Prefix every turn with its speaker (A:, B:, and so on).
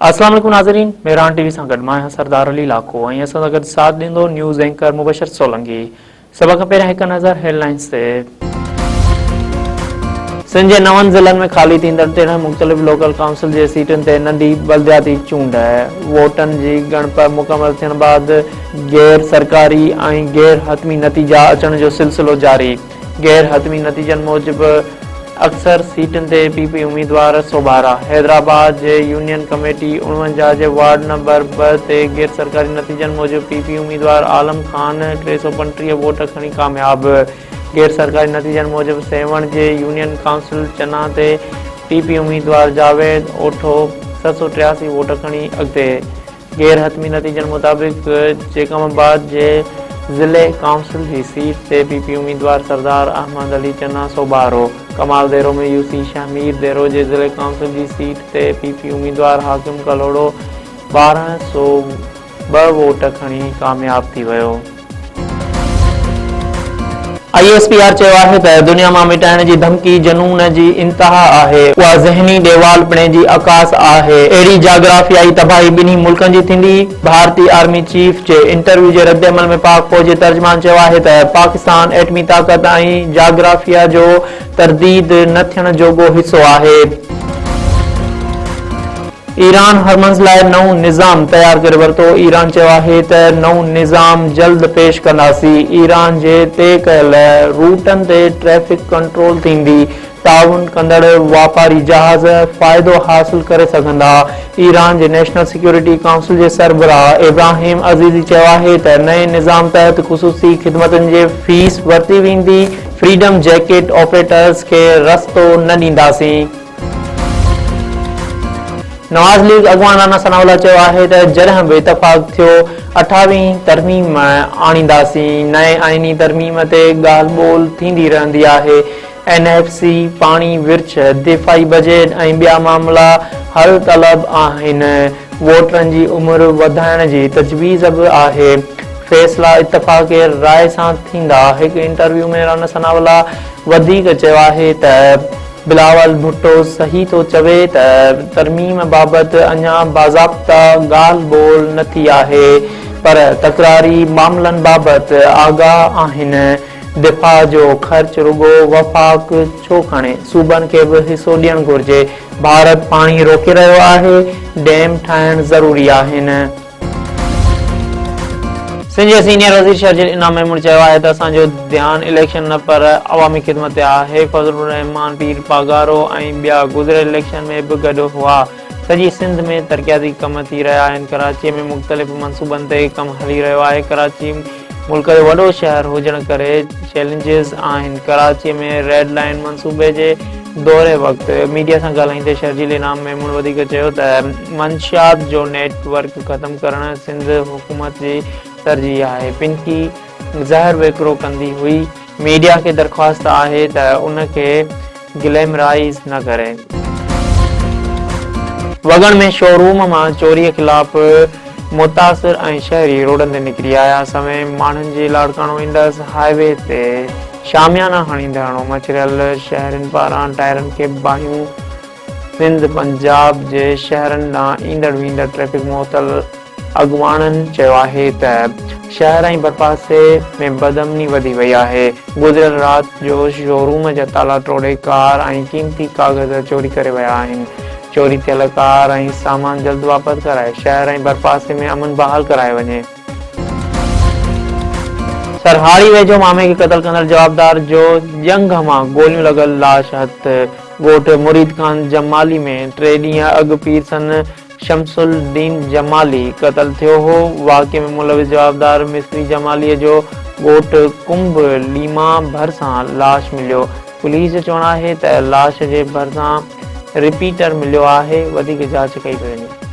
A: اسلام عليڪم ناظرين مهراڻ ٽي وي سان گڏ مان آهيان سردار علي لاکو ۽ اسان سان گڏ ساٿ ڏيندو نيوز اينڪر مبشر سولنگي سڀ کان پهريان هڪ نظر هيڊ لائنز تي. سنڌ جي نون ضلعن ۾ خالي ٿيندڙ 13 مختلف لوڪل ڪائونسل جي سيٽن تي ننڍي بلدياتي چونڊ، ووٽن جي ڳڻپ مڪمل ٿيڻ بعد غير سرڪاري ۽ غير حتمي نتيجا اچڻ جو سلسلو جاري. غير حتمي نتيجن موجب اڪثر سيٽن تي پي پي اميدوار سوڀارا. حيدرآباد جي يونين ڪميٽي 49 جي وارڊ نمبر 2 تي غير سرڪاري نتيجن موجب پي پي اميدوار عالم خان 335 ووٽ کڻي ڪامياب. غير سرڪاري نتيجن موجب سيوهڻ جي يونين ڪائونسل چنا تي پي پي اميدوار جاويد اوٺو 783 ووٽ کڻي اڳتي. غير حتمي نتيجن مطابق جيڪب آباد جي ضلعي ڪائونسل جي سيٽ تي پي پي اميدوار سردار احمد علي چنا سوڀارو، ڪمال ديرو ۾ يو سي شهمير ديرو جي ضلعي ڪائونسل جي سيٽ تي پي پي اميدوار حاڪم ڪلهوڙو 1202 ووٽ کڻي ڪامياب ٿي ويو. I S P R چيو آهي ته دنيا مان مٽائڻ جي ڌمڪي جنون جي انتها آهي، اها ذهني ڏيوالپڻي جي عڪاس آهي، اهڙي جاگرافيائي تباهي ٻنهي ملڪن جي ٿيندي. ڀارتي آرمي چيف جي انٽرويو جي ردعمل ۾ پاڪ فوج جي ترجمان چيو آهي ته پاڪستان ايٽمي طاقت ۽ جاگرافيا جو ترديد نه ٿيڻ جوڳو حصو آهي. ايران هرمز لاء نئون نظام تيار ڪري ورتو، ايران چيو آهي ته نئون نظام جلد پيش ڪنداسين، ايران جي طئي ڪيل روٽن تي ٽريفڪ ڪنٽرول ٿيندي، تعاون ڪندڙ واپاري جهاز فائدو حاصل ڪري سگهندا، ايران جي نيشنل سيڪيورٽي ڪائونسل جي سربراهه ابراهيم عزيزي چيو آهي ته نئين نظام تحت خصوصي خدمتن جي فيس ورتي ويندي، فريڊم جيڪيٽ آپريٽرز کي رستو نه ڏينداسين. نواز ليگ اڳواڻ رانا ثناء الله چيو آهي ته جڏهن به اتفاق ٿيو اٺاويهين ترميم آڻينداسين، نئين آئيني ترميم تي ڳالهه ٻولهه ٿيندي رهندي آهي، اين ايف سي، پاڻي ورڇ، دفاعي بجيٽ ۽ ٻيا معاملا حل طلب آهن، ووٽرن جي عمر وڌائڻ جي تجويز به آهي، فيصلا اتفاق راء سان ٿيندا، هڪ انٽرويو ۾ رانا ثناء الله وڌيڪ چيو آهي ته. بلاول ڀٽو صحيح ٿو چوي ته ترميم بابت اڃا باضابطا ڳالهه ٻولهه نه ٿي آهي پر تڪراري معاملن بابت آگاهه آهن، دفاع جو خرچ رڳو وفاق ڇو کڻي، صوبن کي به حصو ڏيڻ گهرجي، ڀارت پاڻي روڪي رهيو آهي، ڊيم ٺاهڻ ضروري آهن. سنڌ جي سينيئر وزير شرجيل انعام ميمڻ چيو آهي ته اسان جو ڌيان اليڪشن نه پر عوامي خدمت تي آهي، فضل الرحمان پير پاڳارو ۽ ٻيا گذريل اليڪشن ۾ به گڏ هئا، سڄي سنڌ ۾ ترقياتي ڪم ٿي رهيا آهن، ڪراچي ۾ مختلف منصوبن تي ڪم هلي رهيو آهي، ڪراچي ملڪ جو وڏو شهر هجڻ ڪري چئلينجز آهن، ڪراچي ۾ ريڊ لائين منصوبي جي دوري وقت ميڊيا سان ڳالهائيندي شرجيل انعام ميمڻ وڌيڪ چيو ته منشيات جو نيٽ ورڪ ختم ڪرڻ سنڌ حڪومت جي ترجيح آهي، پنڪي زهر وڪرو ڪندي هئي، ميڊيا کي درخواست آهي ته ان کي گليمرائيز نه ڪري. وڳڻ ۾ شوروم مان چوري خلاف متاثر ۽ شهري روڊن تي نڪري آيا، سوين ماڻهن جي لاڙڪاڻو انڊس هاء وي تي شاميانا هڻي ڌرڻو، مڇريل شهرين پاران ٽائرن کي باهيون، سنڌ پنجاب جي شهرن ڏانهن ايندڙ ويندڙ ٽريفڪ معطل، اڳواڻن چيو آهي ته شهر ۽ ڀرپاسي ۾ بدامني وڌي وئي آهي، گذريل رات جو شوروم جا تالا ٽوڙي ڪار ۽ قيمتي ڪاغذ چوري ڪري ويا آهن. چوري ٿيل ڪار ۽ سامان جلد واپس ڪرائي شهر ۽ ڀرپاسي ۾ امن بحال ڪرايو وڃي. سرهاڙي ويجهو مامي کي قتل ڪندڙ جوابدار جو ڄنگهه مان گوليون لڳل لاش هٿ، ڳوٺ مريد خان جمالي ۾ ٽي ڏينهن اڳ پيرسن شمس الدين جمالي قتل ٿيو هو، واقعي ۾ ملوث جوابدار مصري جمالي جو ڳوٺ ڪنب ليما ڀرسان لاش مليو، پوليس جو چوڻ آهي ته لاش جي ڀرسان رپيٽر مليو آهي، وڌيڪ جاچ ڪئي پئي وڃي.